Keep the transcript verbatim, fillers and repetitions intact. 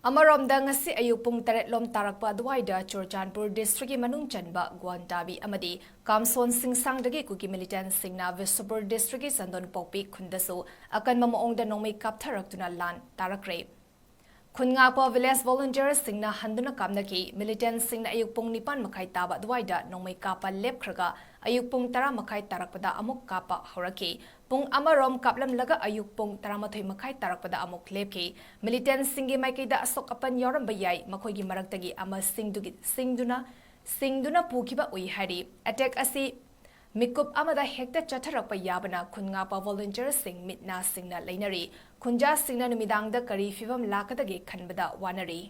ꯑꯃꯔꯣꯝꯗ, ꯉꯁꯤ ꯑꯌꯨꯛ ꯄꯨꯡ ꯇꯔꯦꯠ ꯂꯣꯝ ꯇꯥꯔꯛꯄ ꯑꯗꯨꯋꯥꯏꯗ ꯆꯨꯔꯆꯥꯟꯄꯨꯔ ꯗꯤꯁꯇ꯭ꯔꯤꯛꯀꯤ ꯃꯅꯨꯡ ꯆꯟꯕ ꯒ꯭ꯋꯥꯟꯇꯥꯕꯤ ꯑꯃꯗꯤ ꯀꯥꯝꯁꯣꯟ ꯁꯤꯡꯁꯥꯡꯗꯒꯤ ꯀꯨꯀꯤ ꯃꯤꯂꯤꯇꯦꯟꯁꯤꯡꯅ ꯕꯤꯁꯅꯨꯄꯨꯔ ꯗꯤꯁꯇ꯭ꯔꯤꯛꯀꯤ ꯆꯟꯗꯣꯟ ꯄꯣꯛꯄꯤ ꯈꯨꯟꯗꯁꯨ ꯑꯀꯟꯕ ꯃꯑꯣꯡꯗ ꯅꯣꯡꯃꯩ ꯀꯥꯞꯊꯔꯛꯇꯨꯅ ꯂꯥꯟ ꯇꯥꯔꯛꯈ꯭ꯔꯦ꯫ ꯈꯨꯟ ꯉꯥꯛꯄ ꯚꯤꯂꯦꯖ ꯚꯣꯂꯨꯟꯇꯤꯌꯔꯁꯤꯡꯅ ꯍꯟꯗꯨꯅ ꯀꯥꯞꯅꯈꯤ꯫ ꯃꯤꯂꯤꯇꯦꯟꯁꯤꯡꯅ ꯑꯌꯨꯛ ꯄꯨꯡ ꯅꯤꯄꯥꯟ ꯃꯈꯥꯏ ꯇꯥꯕ ꯑꯗꯨꯋꯥꯏꯗ ꯅꯣꯡꯃꯩ ꯀꯥꯞꯄ ꯂꯦꯞꯈ꯭ꯔꯒ, ꯑꯌꯨꯛ ꯄꯨꯡ ꯇꯔꯥ ꯃꯈꯥꯏ ꯇꯥꯔꯛꯄꯗ ꯑꯃꯨꯛ ꯀꯥꯞꯄ ꯍꯧꯔꯛꯈꯤ꯫ ꯄꯨꯡ ꯑꯃꯔꯣꯝ ꯀꯥꯞꯂꯝꯂꯒ ꯑꯌꯨꯛ ꯄꯨꯡ ꯇꯔꯥꯃꯥꯊꯣꯏ ꯃꯈꯥꯏ ꯇꯥꯔꯛꯄꯗ ꯑꯃꯨꯛ ꯂꯦꯞꯈꯤ꯫ ꯃꯤꯂꯤꯇꯦꯟꯁꯤꯡꯒꯤ ꯃꯥꯏꯀꯩꯗ ꯑꯁꯣꯛ ꯑꯄꯟ ꯌꯥꯎꯔꯝꯕ ꯌꯥꯏ, ꯃꯈꯣꯏꯒꯤ ꯃꯔꯛꯇꯒꯤ ꯑꯃ ꯁꯤꯡꯗꯨꯒꯤ, ꯁꯤꯡꯗꯨꯅ, ꯁꯤꯡꯗꯨꯅ ꯄꯨꯈꯤꯕ ꯎꯏ ꯍꯥꯏꯔꯤ꯫ ꯑꯦꯇꯦꯛ ꯑꯁꯤ ꯃꯤꯀꯨꯞ ꯑꯃꯗ ꯍꯦꯛꯇ ꯆꯠꯊꯔꯛꯄ ꯌꯥꯕꯅ ꯈꯨꯟ ꯉꯥꯛꯄ ꯚꯣꯂꯨꯟꯇꯤꯌꯔꯁꯤꯡ ꯃꯤꯠ ꯅꯥ ꯁꯤꯡꯅ ꯂꯩꯅꯔꯤ꯫ ꯈꯨꯟꯖꯥꯁꯤꯡꯅ ꯅꯨꯃꯤꯗꯥꯡꯗ ꯀꯔꯤ ꯐꯤꯕꯝ ꯂꯥꯛꯀꯗꯒꯦ ꯈꯟꯕꯗ ꯋꯥꯅꯔꯤ꯫